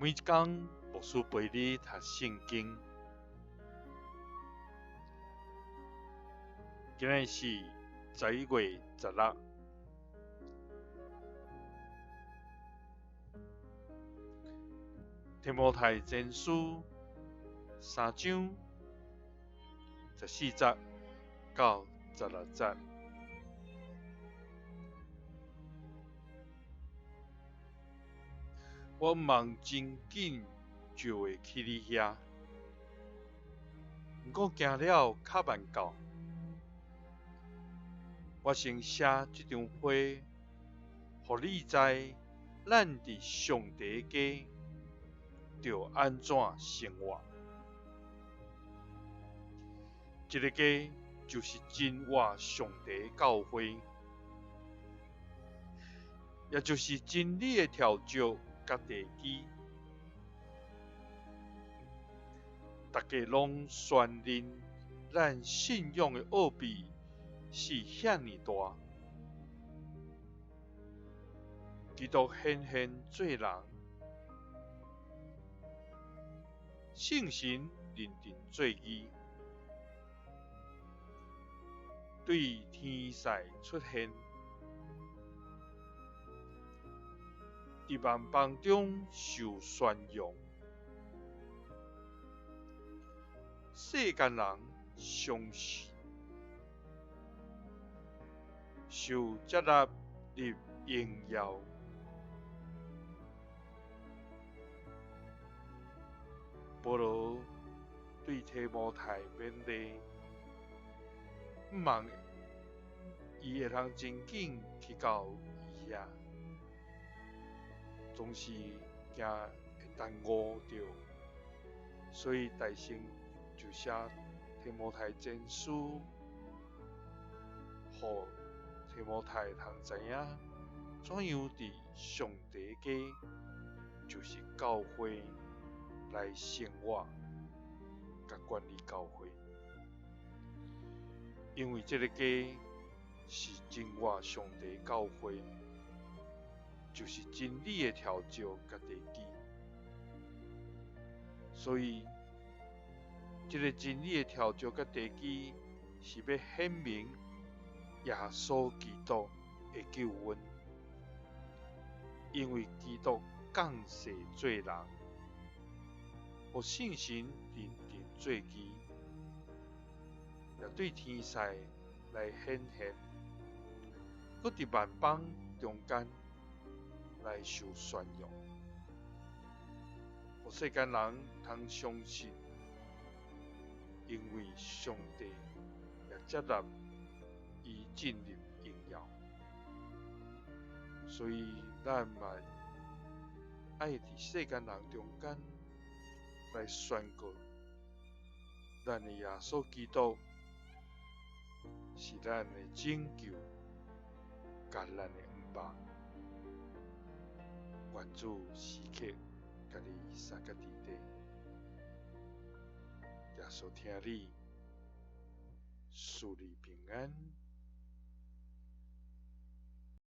每一工牧師陪你讀聖經。今日是11月16，提摩太前書三章14節到16節。我望真緊就會去你遐，毋過行了較慢到。我先寫這張批，予你知，咱佇上帝家著按怎生活。這个家就是真活上帝教會，也就是真理的柱石佮地基。逐家攏宣認咱信仰的奧秘是遐爾大。基督顯現做人，聖神認定做義，對天使出現，佇萬邦中受宣揚，世間人相信，受接納入榮耀。保羅對提摩太勉勵，毋望伊會通真緊去到伊遐，總是驚會耽誤著，所以大先就寫提摩太前書，予提摩太通知影怎樣佇上帝家，就是教會來生活，佮管理教會，因為這个家是真活上帝教會，就是真理的柱石佮地基，所以這个真理的柱石佮地基是欲顯明耶穌基督的救恩，因為基督降世做人，予聖神認定做義，也對天使來顯現，閣佇萬邦中間來受宣揚，予世間人通相信，因為上帝也接納伊進入榮耀，所以咱嘛愛佇世間人中間來宣告，咱的耶穌基督是咱的拯救，佮咱的毋望。願主時刻佮你相佮佇底，耶穌疼你，賜你平安。